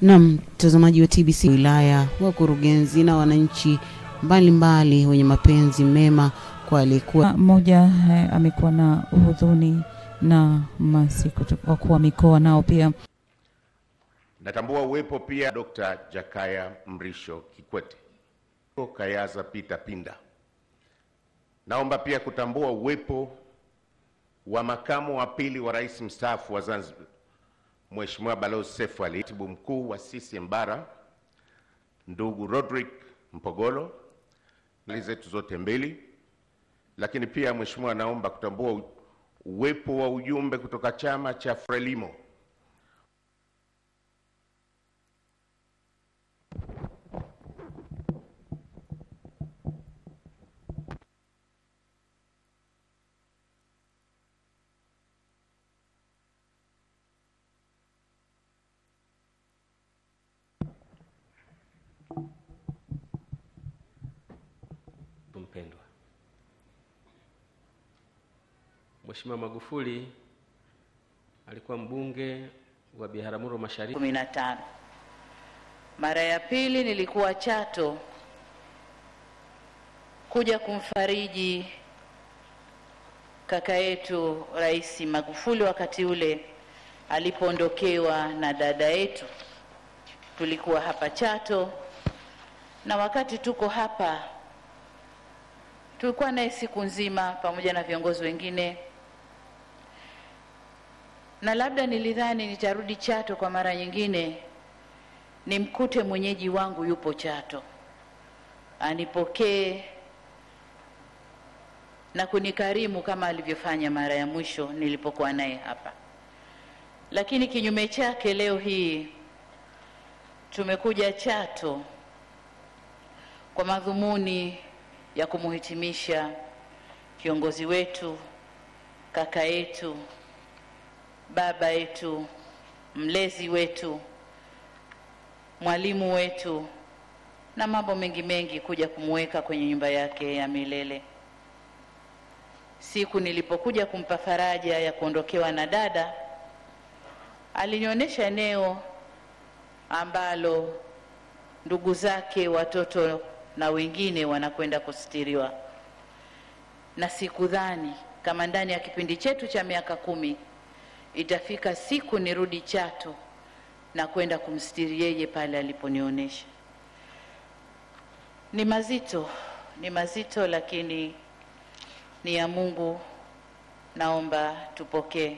Na mtazamaji wa TBC, wilaya, wakurugenzi na wananchi mbalimbali wenye mapenzi mema kwa aliyekuwa mmoja amekuwa na huzuni na masikitiko, wakuu wa mikoa nao pia. Natambua uwepo pia Dr. Jakaya Mrisho Kikwete, Kayaza Peter Pinda. Naomba pia kutambua uwepo wa makamu wa pili wa rais mstaafu wa Zanzibar, Mheshimiwa Balozi Seif Ali, katibu mkuu wa CCM Bara ndugu Rodrick Mpogolo, zetu zote mbili. Lakini pia mheshimiwa, naomba kutambua uwepo wa ujumbe kutoka chama cha Frelimo. Mpendwa Mheshimiwa Magufuli alikuwa mbunge wa Biharamulo Mashariki 15. Mara ya pili nilikuwa Chato kuja kumfariji kaka yetu Rais Magufuli wakati ule alipoondokewa na dada yetu. Tulikuwa hapa Chato, na wakati tuko hapa tulikuwa naye siku nzima pamoja na viongozi wengine, na labda nilidhani nitarudi Chato kwa mara nyingine nimkute mwenyeji wangu yupo Chato, anipokee na kunikarimu kama alivyofanya mara ya mwisho nilipokuwa naye hapa. Lakini kinyume chake leo hii tumekuja Chato kwa madhumuni ya kumuhitimisha kiongozi wetu, kaka yetu, baba yetu, mlezi wetu, mwalimu wetu na mambo mengi mengi, kuja kumweka kwenye nyumba yake ya milele. Siku nilipokuja kumpa faraja ya kuondokewa na dada, alinionyesha eneo ambalo ndugu zake, watoto na wengine wanakwenda kustiriwa. Na sikudhani kama ndani ya kipindi chetu cha miaka 10 itafika siku nirudi Chato na kwenda kumstiri yeye pale aliponionyesha. Ni mazito, ni mazito, lakini ni ya Mungu, naomba tupokee.